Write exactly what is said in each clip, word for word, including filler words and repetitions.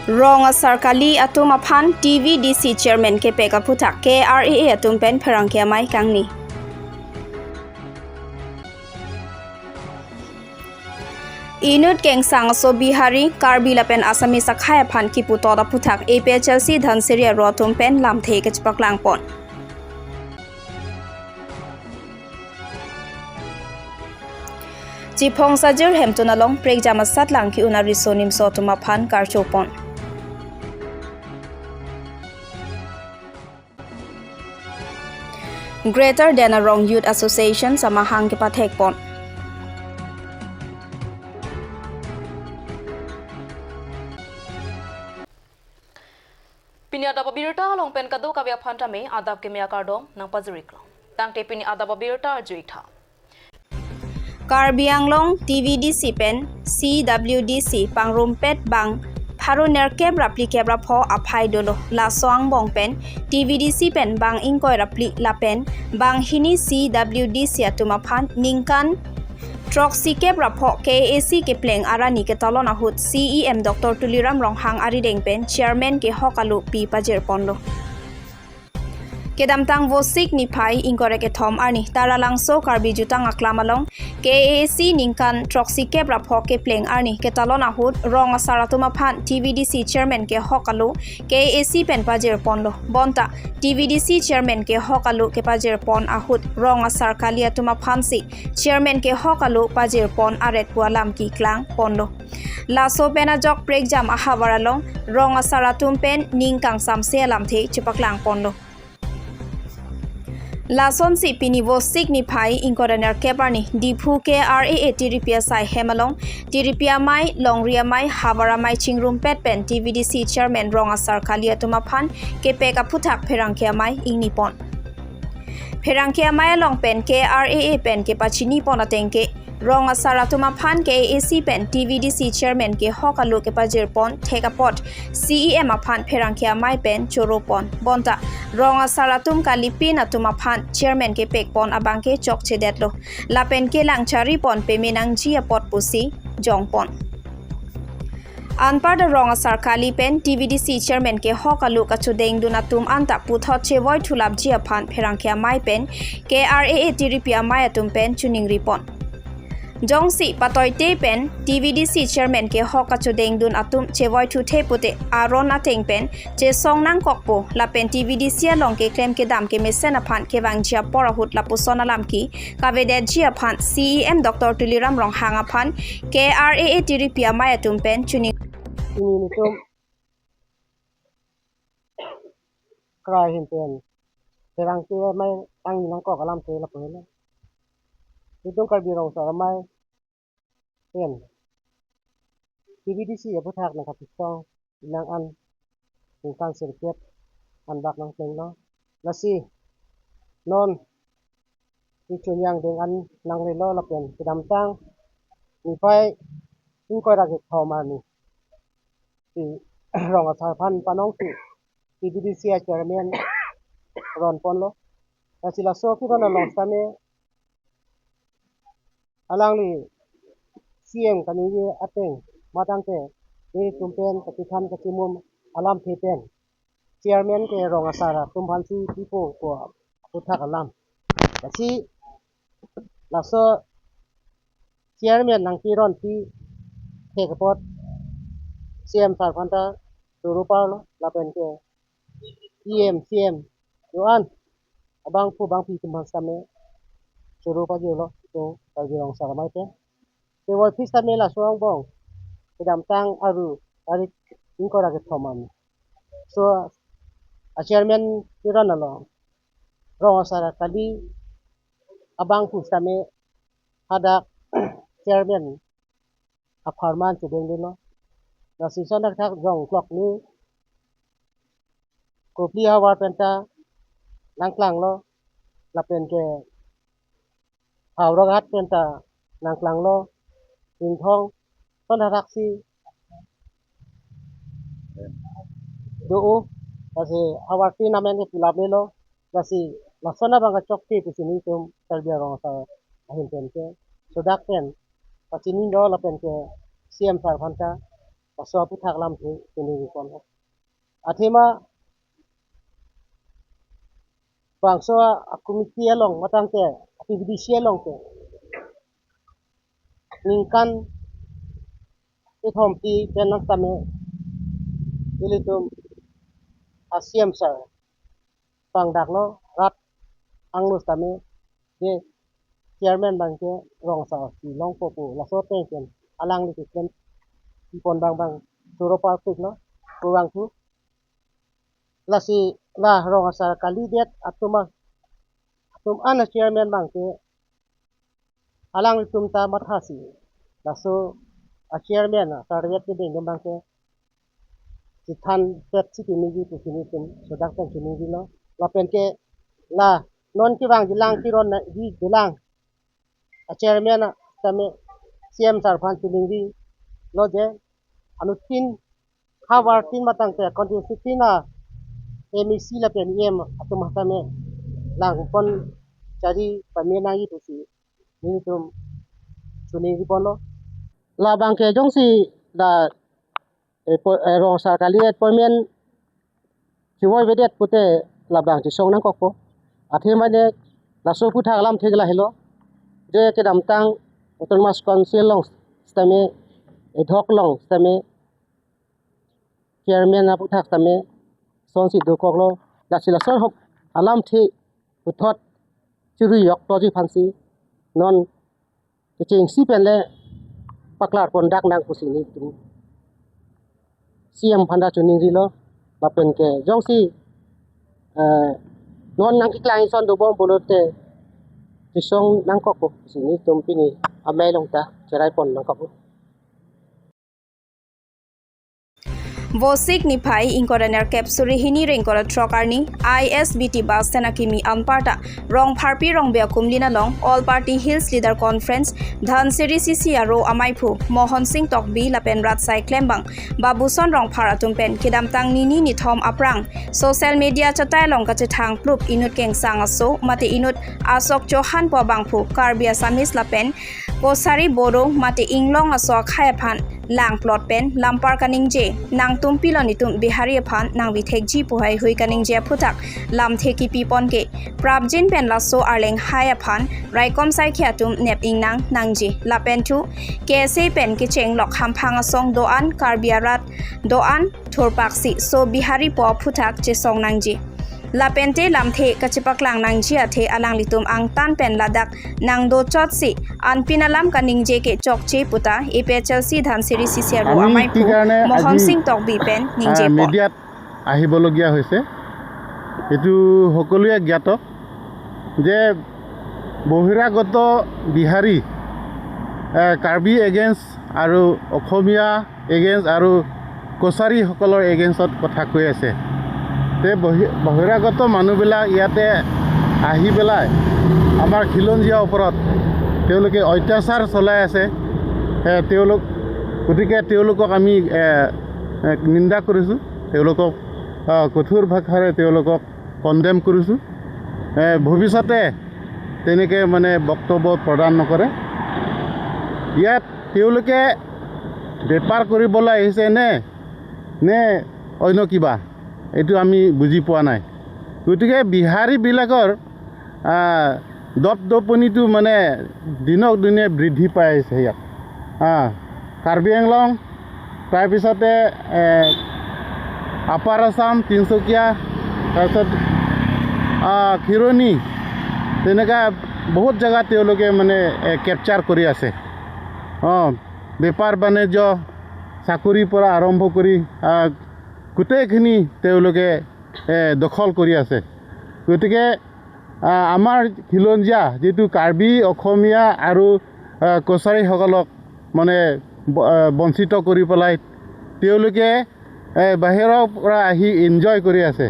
Rong asar kali atum aphan T V D C chairman kepek aphuthak K R A A atum pen pherangke amei kangni. Inut kengsang aso Bihari, Karbi lapen Assamese akhei aphan kiputot aphuthak A P H L C Dhansiri aro atum pen lamthe kachepaklang pon. Chiphong Sajir hemtun along prekjam asatlang ki-un ariso nimso atum aphan karcho pon. Greater Denarong Youth Association samahang kepathek pon. Pini adap abirta along pen kadokave aphan tame adap keme akardom nangpajir-iklo. Tangte pini adap abirta arju-ik tha. Karbi Anglong T V D C pen C W D C pangrumpet bang pharo nerkep ra phlikep ra pho aphai dolo. Laso angbong pen T V D C pen bang ingkoi ra phli lapen bang hini C W D C atum aphan ningkan throksikep ra pho K A A C kepleng arni ketalon ahut C E M Doctor Tuliram Ronghang arideng pen chairman kehok alo pi pajir ponlo. Kedamtang Vosik niphai ingkoi ra kethom arni Taralangso Karbi Jutang Aklam along K A A C ningkan throksikep ra pho kepleng arni ketalon ahut rong asar atum aphan T V D C chairman kehok alo K A A C pen pajir ponlo. Bonta T V D C chairman kehok alo kepajir pon ahut rong asar kali atum aphansi chairman kehok alo pajir pon aret pu alam keklang ponlo. Laso pen ajok prekjam ahavar along rong asar atum pen ning kangsamse alamthe chepaklang ponlo. Lasonsi pini Vosik niphai ingkoi ra nerkep arni Diphu K R A A tiripi asai hem along tiripi amei, longri amei, havar amei chingrumpet pen T V D C chairman rong asar kali atum aphan kepek aphuthak pherangke amei ingni pon. Pherangke amei along pen K R A A pen kepachini pon ateng ke rong asar atum aphan K A A C pen T V D C chairman kehok alo kepajir pon thek apot C E M aphan pherangke amei pen choro pon. Bonta rong asar atum kalipin atum aphan chairman kepek pon abang ke chokchedetlo. Lapen kelang chari pon peme nangji apot pusi jong pon. Anparta rong asar kali pen T V D C chairman kehok alo kachodengdun atum anta puthot chevoi thulapji aphan pherangke amei pen K R A A tiripi amei atum pen choningri pon. Jongsi patoite pen T V D C chairman kehok kachodengdun atum chevoi thuthe pute aron ateng pen chesong nangkokpo lapen T V D C along keklem kedam kemesen aphan kevangji apor ahut lapuson alam ke kavedetji aphan C E M Doctor Tuliram Ronghang aphan K R A A tiripi amei atum pen choning. Ini nitum krai hin pen pherangke amei tang nangkok alamthe lapu helo. Nitum Karbi rong asar amei pen T V D C aphuthak nangkapistong nang an ningkan sirkep anbak nangplenglo. Lasi non ichun yang deng an nangrelo lapen kedamtang niphai ingkoi ra kethom arni si rong asar aphan panong si T V D C a chairman ron ponlo. Lasi laso kiron along sitame alangli C M kaningje ateng matangte nelitum pen kachithan kachimum alamthe pen chairman ke rong asar atum aphansi pipo pu aphuthak alam. Lasi laso chairman nangkiron pi thek apot C M sir aphanta choro parlo lapen ke E M, C M, do-an abangphu bangphi atum aphan sitame choro pajirlo, itum Karbi rong asar amei pen. Chevoi phi sitame laso angbong kedamtang aru tarik ingkoi ra kethom arni. So, a chairman kiron along rong asar kali abangphu sitame hadak chairman apharman chedengdelo. Lasi lason thakthak jong klok ni Kopili havar penta nangklanglo lapen ke Howraghat penta nangklanglo. Ingthong lason thakthak si do-o, lasi havar tin amen ke pilap lelo. Lasi lason abang kachokche pusi nelitum Karbi rong asar ahin pen ke sodak pen pachinilo lapen ke C M sir aphanta Laso aphuthak lamthe chiningri ponlo. Athema bangso a-committee along matangte, a-P V D C along te ningkan kethom pi pen nang tame ilitum a-C M sir pangdaklo, rat anglo tame, je chairman abangke Rong sir si longpo pu laso ateng pen alangli keklem pon abang abang choro parpiklo, kurang thu. Lasi la rong asar kalidet atum a-, atum an a-chairman abangke alanglitum ta mathasi laso a-chairman a-target kedeng abangke chethan pet si chiningri pusi nelitum laso dak pen chiningrilo. Lapen ke la non kevangjilang, keron nangjilang a-chairman a tame C M sir aphan chiningrilo je, anuttin havar tin matangte constituency tin a-M A C lapen E M atum tame langpon chari pame nangji pusi nelitum chiningri ponlo. Labangke jongsi la, eh, po-, eh, rong asar kali appointment chevoi avedet pute labang chesong nangkokpo. Athema ne laso aphuthak lamthe ke lahelo, je kedamtang Autonomous Council along sitame, ad hoc along sitame chairman aphuthak tame sonsi dokoklo, lasi lason hop alamthe puthot chirui yok toji aphansi non kechengsi pen le paklar pon dak nang pusi nelitum C M aphan ta chiningrilo. Lapen ke jongsi, eh, non nangkeklang ason dobom pulote chesong nangkokpo pusi nelitum pini amei along ta cherai pon nangkokpo. Vosik niphai ingkoi ra nerkep suri hini ra ingkoi ra throk arni I S B T bus stand akimi anparta Rongpharpi Rongbe akumlin along All Party Hills Leader Conference Dhansiri C C aro amaiphu Mohon Sing Tokbi lapen rat asai klembang Babuson Rongphar atum pen kedamtang nini nithom aphrang social media chatai along kachethang plup inut kengsang aso mate inut Ashok Chauhan pu abangphu Karbi Assamese lapen Kosari Bodo mate inglong aso akhei aphan langplot pen lampar kaningje, nangtum pilo netum Bihari aphan nangvithekji pu heihui kaningje aphuthak lamthe kipi pon ke prapjin pen laso arleng hai aphan raikom saikhi atum nep ingnang nangji lapen thu K S A pen kecheng lok hamphang asong do-an Karbi arat do-an thurpaksi so Bihari pu aphuthak chesong nangji. Lapente lamthe kachepaklang nangji athe alanglitum angtan pen ladak nangdochotsi anpin alam kaningje ke chokche puta A P H L C Dhansiri C C aro আমি amaiphu কি কাৰণে Mohon আজি, Sing Tokbi pen আহ, ningje pon. মিডিয়াত আহিবলগীয়া হৈছে, এইটো সকলোৱে জ্ঞাত যে বহিৰাগত বিহাৰী, আহ, কাৰ্বি এগেইনষ্ট আৰু অসমীয়া এগেইনষ্ট আৰু কছাৰীসকলৰ এগেইনষ্টত কথা কৈ আছে। তে বহি-, বহিৰাগত মানুহবিলাক ইয়াতে আহি পেলাই আমাৰ খিলঞ্জীয়াৰ ওপৰত তেওঁলোকে অত্যাচাৰ চলাই আছে। এ, তেওঁলোক, গতিকে তেওঁলোকক আমি, এ, এ, নিন্দা কৰিছোঁ, তেওঁলোকক, আ, কঠোৰ ভাষাৰে তেওঁলোকক কণ্ডেম কৰিছোঁ। এ, ভৱিষ্যতে তেনেকে মানে বক্তব্য প্ৰদান নকৰে। ইয়াত তেওঁলোকে বেপাৰ কৰিবলৈ আহিছে নে, নে অন্য কিবা, এইটো আমি বুজি পোৱা নাই। গতিকে বিহাৰীবিলাকৰ, আহ, দপদপনিটো মানে দিনক দিনে বৃদ্ধি পাই আহিছে ইয়াত। আহ, কাৰ্বি আংলং, তাৰপিছতে, এ, আপাৰ আছাম, তিনিচুকীয়া, তাৰপিছত, আহ, খিৰনি, তেনেকুৱা বহুত জেগাত তেওঁলোকে মানে, এ, কেপচাৰ কৰি আছে। অ, বেপাৰ বাণিজ্য, চাকৰিৰ পৰা আৰম্ভ কৰি, আহ, গোটেইখিনি তেওঁলোকে, এ, দখল কৰি আছে। গতিকে, আহ, আমাৰ খিলঞ্জীয়া যিটো কাৰ্বি, অসমীয়া আৰু, আহ, কছাৰীসকলক মানে ব-, আহ, বঞ্চিত কৰি পেলাই তেওঁলোকে, এ, বাহিৰৰ পৰা আহি এনজয় কৰি আছে।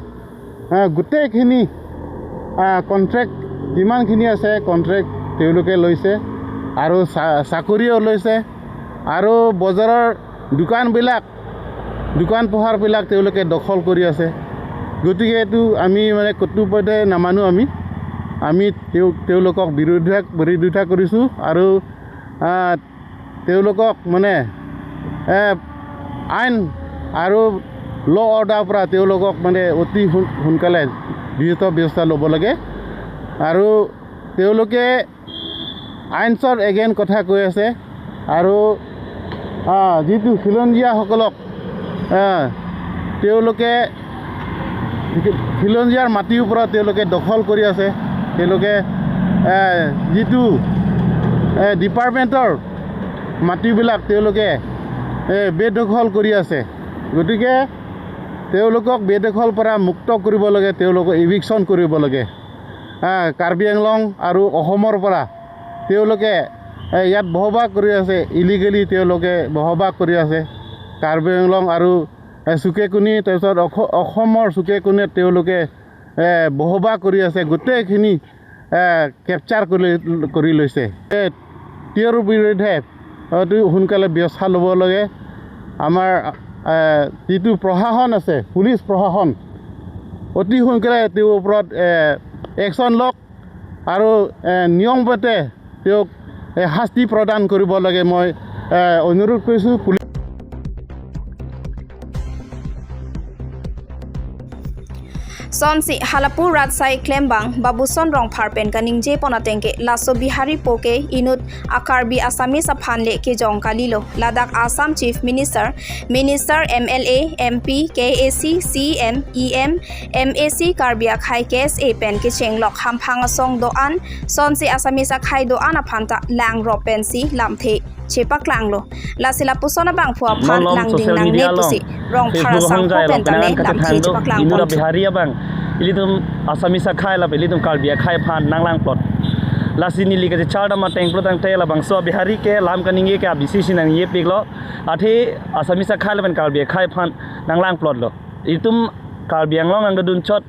আহ, গোটেইখিনি, আহ, কণ্ট্ৰেক্ট যিমানখিনি আছে, কণ্ট্ৰেক্ট তেওঁলোকে লৈছে আৰু চা-, চাকৰিও লৈছে আৰু বজাৰৰ দোকানবিলাক, দোকান পোহাৰবিলাক তেওঁলোকে দখল কৰি আছে। গতিকে এইটো আমি মানে কতোপধ্যে নামানো আমি। আমি তেওঁ-, তেওঁলোকক বিৰোধিতা, বিৰোধিতা কৰিছোঁ আৰু, আহ, তেওঁলোকক মানে, এ, আইন আৰু ল অৰ্ডাৰ পৰা তেওঁলোকক মানে অতি সোন- সোনকালে বিহিত ব্যৱস্থা ল'ব লাগে। আৰু তেওঁলোকে আইনছৰ এগেইনষ্ট কথা কৈ আছে। আৰু আহ, যিটো খিলঞ্জীয়াসকলক আহ, তেওঁলোকে খিলঞ্জীয়াৰ মাটিৰ পৰা তেওঁলোকে দখল কৰি আছে। তেওঁলোকে এ, যিটো এ, ডিপাৰ্টমেণ্টৰ মাটিবিলাক তেওঁলোকে এ, বেদখল কৰি আছে। গতিকে তেওঁলোকক বেদখল পৰা মুক্ত কৰিব লাগে, তেওঁলোকক ইভিকশ্যন কৰিব লাগে। আহ, কাৰ্বি আংলং আৰু অসমৰ পৰা তেওঁলোকে এ, ইয়াত বসবাস কৰি আছে, ইলিগেলি তেওঁলোকে বসবাস কৰি আছে। কাৰ্বি আংলং আৰু এ, চুকে কোণে, তাৰপিছত অস- অসমৰ চুকে কোণে তেওঁলোকে এ, বসবাস কৰি আছে, গোটেইখিনি এ, কেপচাৰ কৰি কৰি লৈছে। এ, তেওঁৰ বিৰুদ্ধে অতি সোনকালে ব্যৱস্থা ল'ব লাগে। আমাৰ এ, যিটো প্ৰশাসন আছে, পুলিচ প্ৰশাসন, অতি সোনকালে তেওঁৰ ওপৰত এ, একশ্যন লওক আৰু এ, নিয়ম মতে তেওঁক এ, শাস্তি প্ৰদান কৰিব লাগে, মই এ, অনুৰোধ কৰিছোঁ। Police Sonsi halapu ratsai klembang Babuson Rongphar pen kaningje pon ateng ke laso Bihari po ke inut a Karbi Assamese aphan le kejong kalilo. Ladak Assam Chief Minister, Minister, M L A, M P, K A C, C M, E M, M A C, Karbi akhai K S A pen kechenglok hamphang asong do-an, sonsi Assamese akhai do-an aphan ta langrop pensi lamthe chepaklanglo. Lasi lapuson abangphu aphan non long langding social media nangne pusi long, Rongphar Facebook asangpo along jai pen long, tame penang lamthe kachethan do, chepaklang inut pon. Bihari abang, ilitum Assamese akhai lapen ilitum Karbi akhai aphan nanglang plot. Lasi neli kachechar dam ateng pulo tangte labangso Bihari ke lam kaningje ke abisi si nangningje piklo. Athe Assamese akhai lapen Karbi akhai aphan nanglang plot lo. Itum Karbi Anglong nangdodun chot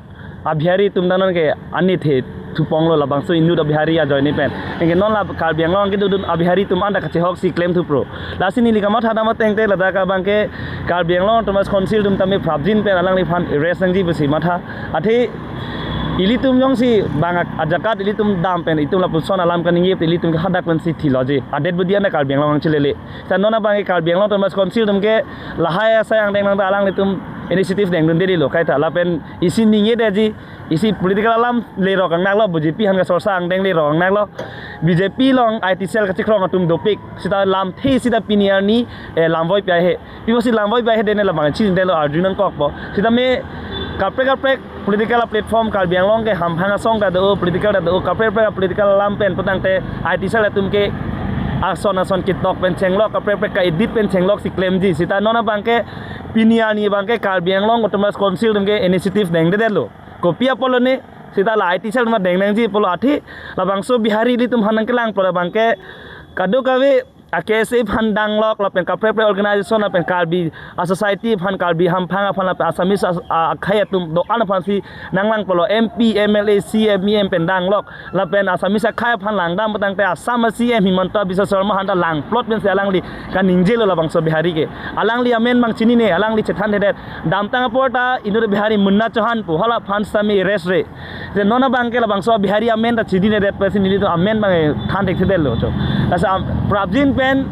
a Bihari atum ta non ke anit he thuponglo labangso inut a Bihari ajoine pen. Anke non la Karbi Anglong kedodun a Bihari atum anta kachehok si klem thupro. Lasi neli kamatha dam ateng te ladak abang ke Karbi Anglong Autonomous Council atum tame prapjin pen alangliphan arrest nangji pusi matha. Athe ilitum jongsi bang a- ajakat ilitum dam pen itum lapuson alam kaningje ilitum ke hadak pensi thiloji. Adet budi anta Karbi Anglong nangchelele. Seta non abang ke Karbi Anglong Autonomous Council atum ke lahai asai angdeng nang ta alanglitum initiative dengdundedetlo kaita lapen isi ningjedetji, isi political alam lerok angnaklo, B J P aphan kasorsa angdeng lerok angnaklo. B J P along I T cell kachekrong atum dopik. Seta lamthe seta pini arni eh, lamvoi pi ahe. Pi apotsi lamvoi pi ahedetne labang chinidetlo, arju nangkokpo. Seta me kaprek kaprek political platform Karbi Anglong ke hamphang asong ta do, political ta do, kaprek kaprek political alam pen putangte I T cell atum ke ason ason ketok pen chenglok, kaprek kaprek ka-edit pen chenglok si klemji. Seta non abang ke pini arni abang ke Karbi Anglong Autonomous Council atum ke initiative dengdedetlo. Kopi apotlo ne, seta la I T cell ma deng nangji pulo athe labangso Bihari ilitum aphan nangkelang pulo abang ke kadokave a K S A aphan danglok lapen kaprek kaprek organization lapen Karbi a society aphan, Karbi hamphang aphan lapen Assamese as- a- akhai atum do-an aphansi nanglang pulo. M P, M L A, C M, E M pen danglok lapen Assamese akhai aphan langdam putangte Assam a C M Himanta Biswa Sarma aphan ta lang plot pensi alangli kaningjelo labangso Bihari ke. Alangli amen abang chinine, alangli chethanthedet. Damtang apor ta inut Bihari Munna Chauhan pu, hala aphan sami arrest re. Je non abang ke labangso Bihari amen ta chininedet pensi nelitum amen abang than thekthedetlo cho. Lasi am- prapjin pen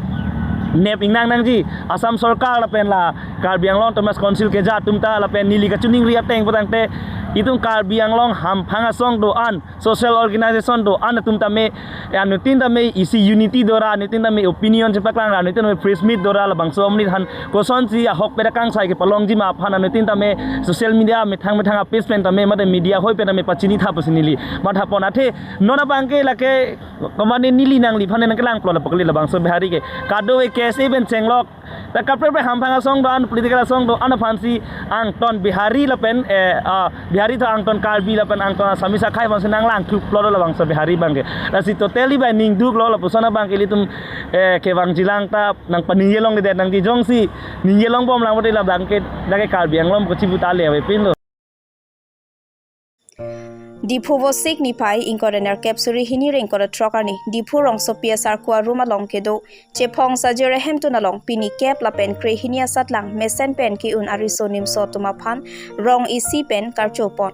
nep ingnang nangji Assam sorkar lapen la Karbi Anglong Autonomous Council keja atum ta lapen neli kachiningri ateng putangte itum Karbi Anglong hamphang asong do-an, social organization do-an atum tame, eh, anuttin tame isi unity dora, anuttin tame opinion chepaklang ra, anuttin tame press meet dora labangso amonit aphan kosonsi ahok pen akangsai kepalongji ma aphan anuttin tame social media methang methang a page pen tame mate media ahoi pen tame pachinitha pusi neli matha pon. Athe non abang ke lake komane neli nangliphan nangkelang pulo lapu kali labangso Bihari ke. Kadokave K S A pen chenglok, ta kaprek kaprek hamphang asong do-an, political asong do-an aphansi angton Bihari lapen eh, ah, Bihari ta angton Karbi lapen angton Assamese akhai aphansi nanglang thuplo labangso Bihari abang ke. Lasi totally bai ningduklo lapuson abang ke ilitum eh, kevangjilang ta nangpaningjelongledet nangji, jongsi ningjelongbom lang pute labang ke lake Karbi Anglong kochibu ta le avepinlo. Diphu Vosik niphai ingkoi ra nerkep suri hini ra ingkoi ra throk arni Diphu Rongsopi asarku arum along kedo Chephong Sajir ahemtun along pini kep lapen krehini asatlang mesen pen ke-un ariso nimso atum aphan rong isi pen karcho pon.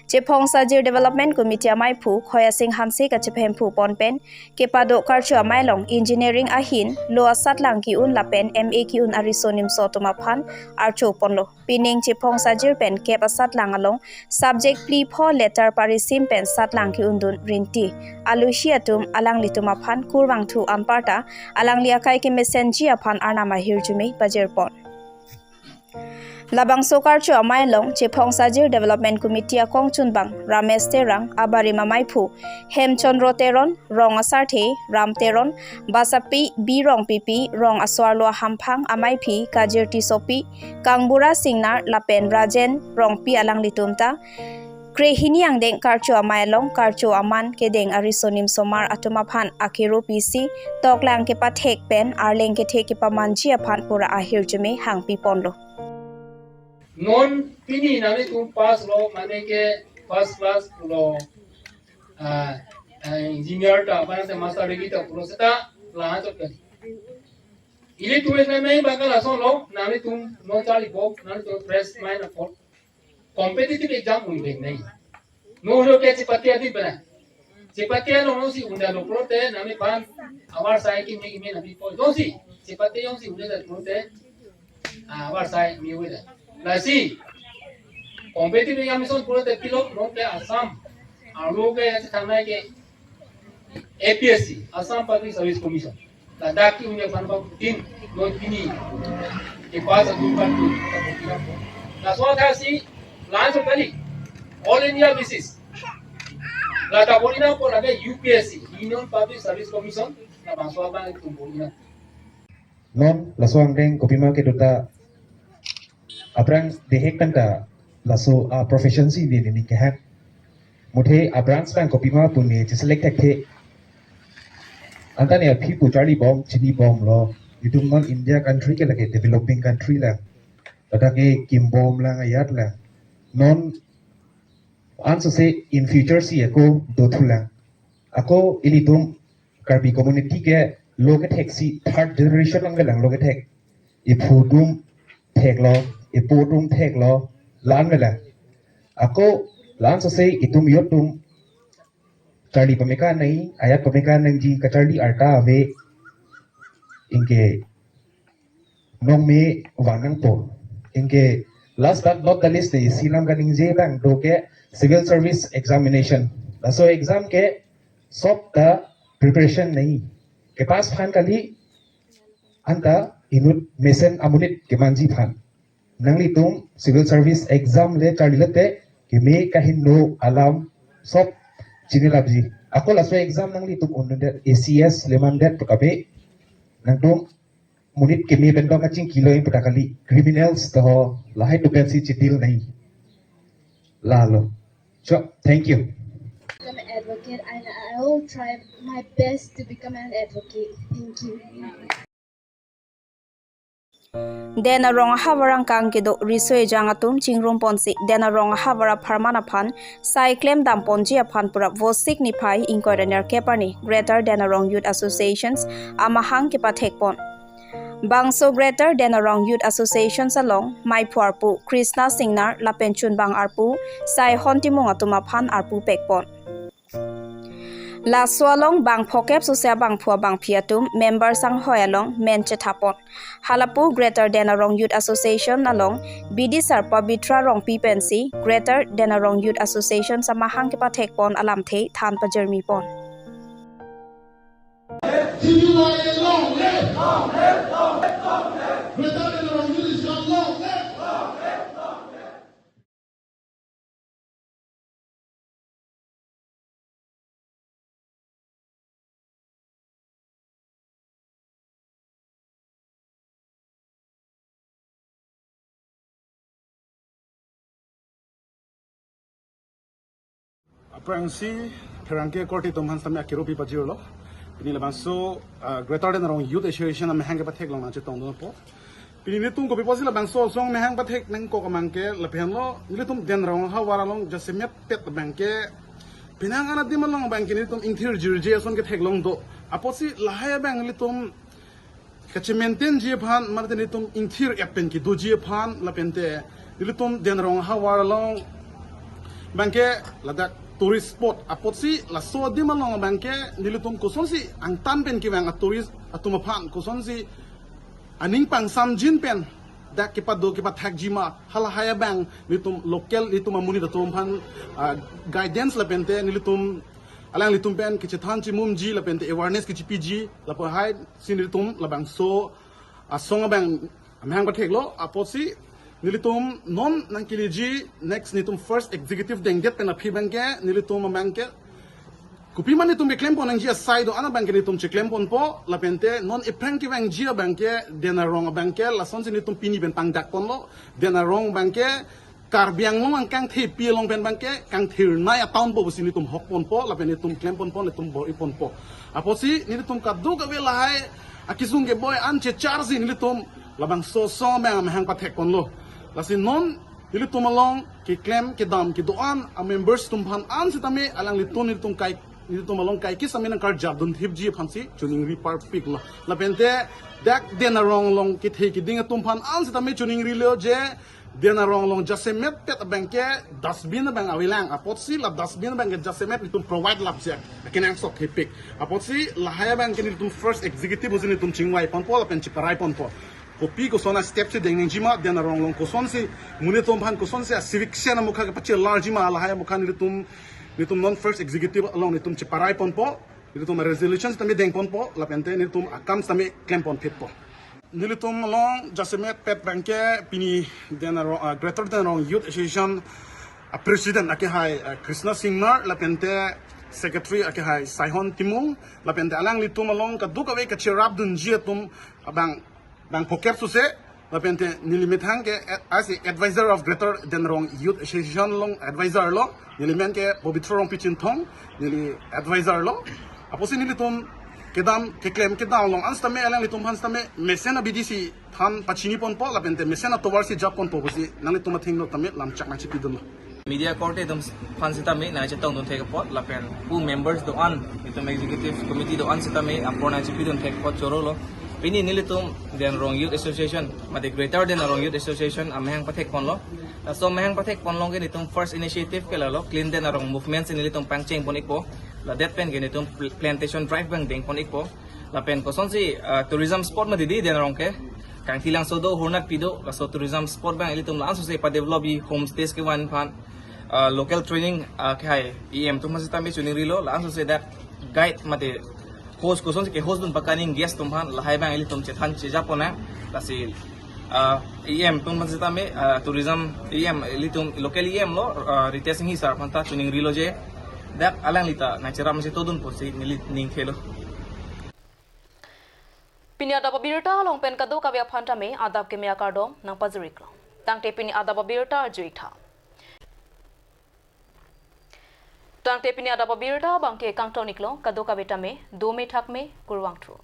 Chephong Sajir Development Committee amaiphu Khoyasing Hanse kachepahemphu pon pen kepado karcho amei along engineering ahin lo asatlang ki-un lapen M A ki-un ariso nimso atum aphan archo ponlo. Pining Chephong Sajir pen kep asatlang along subject phli pho letter parisim pen satlang ki-undun rinti. Alushi atum alanglitum aphan kurvangthu anparta alangli akai kemesenji aphan Arnam ahirjume pajirpon. Labangso karcho amei along Chephong Sajir Development Committee akongchunbang Ramesh Terang, abarim amaiphu Hemchandra Teron, rong asarthe Ram Teron, basapi B Rongpipi, rong asarlo ahamphang amaiphi Kajir Tissopi, Kangbura Singnar lapen Rajen Rongpi alanglitum ta krehini angdeng karcho amei along karcho aman kedeng ariso nimsomar atum aphan akero pisi toklang kepathek pen arleng kethe kepamanji aphan pura ahirjume hangpi ponlo. Non pini nanglitum pass lo, mane ke first class pulo, ah, ah, engineer ta, mane master degree ta pulo seta lahan chot kali. Ilitum es nanglitum bangke lason lo, nanglitum non charlibom, nanglitum fresh mind apot competitive exam un-e nangji. Non lo ke chepate adi bana. Chepate lo non si un-edetlo pulote nangliphan avarsai kimi kimi nangpipo. Jongsi chepate jongsi un-edet pulote, ah, avarsai mi-oi det. Lasi competitive examination pulote pilo, non ke Assam arlo ke thangnai ke A P S C, Assam Public Service Commission. Ladak ki un-e aphan bang tin non pini kepass atum aphan tu. Laso athasi launch kali all India basis. Lata bor-i nangpo lake U P S C, Union Public Service Commission, labangso abang itum bor-i nang. Non laso angdeng kopima kedo ta aphrang dehek pen ta laso a profession si neli ning kehang. Muthe a branch abang kopima pu ne cheselect thekthe. Anta ne aphi pu charlibom, chinibomlo. Itum non India country ke lake developing country lang. Ladak ke kimbom lang ajat lang. Non ansose in future si ako dothu lang. Ako ilitum Karbi community ke lo ketheksi third generation nangvelang lo kethek. Iphu atum theklo, ipo atum theklo, la-an velang. Ako la-an sose itum youth atum charli pame ke nangji, ajat pame ke nangji, kacharli arta ave. Anke nongme vang nangpo. Anke last but not the least, isi alam kaningje abang do ke civil service examination. Laso exam ke sop ta preparation nangji. Kepass aphan kali, anta inut mesen amonit kemanji aphan. Nanglitum civil service exam le charli lote keme kaheno alam sop chinilapji. Ako laso exam nanglitum un-edet, A C S le mandet pu kabe. Nangtum monit keme pen tong kachingkilo ing puta kali, criminals to ho, lahai atum pensi chedil nangji. Lalo. So, thank you. Become an advocate, and I will try my best to become an advocate. Thank you. Den arong ahavar angkang kedo riso ejang atum chingrum ponsi Den arong ahavar apharman aphan sai klemdam ponji aphan pura Vosik niphai ingkoi ra nerkep arni Greater Den arong Youth Associations amahang kepathek pon. Bangso Greater Den arong Youth Associations along maiphu arpu Krishna Singnar lapen chunbang arpu Saihon Timung atum aphan arpu pek pon. Laso along bang phokep sose abangphu abangphi atum member sanghoi along men chetha pon. Halapu Greater Den arong Youth Association along B D sir Pabitra Rongpi pensi Greater Den arong Youth Association amahang kepathek pon alamthe than pajirmi pon. Aphrangsi pherangke korte atum aphan sitame akero pi pajirlo. Pini labangso, ah, Greater Den arong Youth Association amahang kepathek along nangchetongdunpo. Pini nelitum kopi pusi labangso asong amahang pathek nangkok abangke lahenlo, nelitum Den arong ahavar along jasemet pet abangke penang anatthu adim along abangke nelitum ingthir jirje ason ketheklong do. Apotsi lahai abang nelitum kache-maintainji aphan, mate nelitum ingthir ep pen kedoji aphan, lapente nelitum Den arong ahavar along Abangke ladak tourist spot apotsi laso adim along abangke nelitum kosonsi angtan pen kevang a tourist atum aphan kosonsi aning pangsamjin pen dak kepado kepathakji ma halahai abang nelitum local nelitum amonit atum aphan ah, guidance lapente nelitum alanglitum pen kechethan chimumji lapente awareness kechipiji lapu hai si nelitum labangso asong abang amahang patheklo apotsi nelitum non nangkeleji next nelitum first executive dengdet pen aphi abangke nelitum abangke kopi ma nelitum keklem pon nangji asai do-an abangke nelitum cheklem ponpo lapente non ephrang kevangji abangke Dena Rong abangke lasonsi nelitum pini pen pangdak ponlo Dena Rong abangke Karbi Anglong angkang thepi along pen abangke kangthirnei a town po pusi nelitum hok ponpo lapen nelitum klem ponpo nelitum bor-i ponpo. Apotsi nelitum kadokave lahai akesung keboi an checharsi nelitum labangso asong abang amahang pathek ponlo. Lasi non nelitum along keklem kedam kedo-an a members atum aphan an sitame alanglitum nelitum kai nelitum along kaiketa sitame nangkarjap dunthipji aphansi choningri parpiklo. Lapente dak Dena Rong along kethe keding atum aphan an sitame choningrilo je Dena Rong along jasemet pet abangke dustbin abang avelang apotsi la dustbin abangke jasemet nelitum provide lapjek kenangsot thepik apotsi lahai abangke nelitum first executive pusi nelitum chingvai ponpo lapen cheparai ponpo. Kopi koson a step si deng nangji ma Dena Rong along kosonsi monit atum aphan kosonsi a civic sense amokha kepachelarji ma lahai amokha nelitum nelitum non first executive along nelitum cheparai ponpo. Nelitum a resolution sitame deng ponpo lapente nelitum akam sitame klem ponphitpo. Nelitum along jasemet pet abangke pini Dena Rong ah, Greater Dena Rong Youth Association ah, President akehai ah, Krishna Singnar lapente Secretary akehai Saihon Timung lapente alanglitum along kadokave kacherap dunji atum abang bang pocket suse lapente neli methang ke eh, as a advisor of Greater Dena Rong Youth Association along advisor lo neli men ke Pobitro Rongpi Chinthong neli advisor lo apotsi nelitum kedam keklem kedam along an sitame alanglitum aphan sitame mesen abidi si than pachini ponpo lapente mesen atovar si jap ponpo pusi nanglitum athengno tame lamchak nangchipidunlo. Media korte atum aphan sitame nangchetongdun thek apot lapen pu members do-an itum executive committee do-an sitame apor nangchipidun thek apot chorolo. Pini nelitum Dena Rong Youth Association mate Greater Dena Rong Youth Association amahang pathek ponlo. Laso amahang pathek ponlong ke nelitum first initiative ke lalo Clean Dena Rong movement si nelitum pangcheng pon-ikpo. Ladet pen ke nelitum pl- plantation drive abang deng pon-ikpo. Lapen kosonsi ah, tourism spot ma didi Dena Rong ke. Kangthilangso do, Hornakpi do, laso tourism spot abang ilitum la-an sose padevelop-ji homestays kevan aphan ah, local training ah, kehai E M atum aphan sitame choningrilo la-an sose dak guide mate host kosonsi ke host dun pakaning guest atum aphan lahai abang ilitum chethan chejap ponnang lasi ah, E M atum aphan sitame ah, tourism E M ilitum local E M lo ah, Ritesh Enghi sir aphan ta choningrilo je dak alanglita nangcherap masi todun pusi neli ning thelo. Pini adap abirta along pen kadokave aphan tame adap keme akardom nangpajir-iklo. Tangte pini adap abirta arju-ik tha. Tangte pini adap abirta abangke kangton-iklo, kadokave tame dome thakme kurvangthu.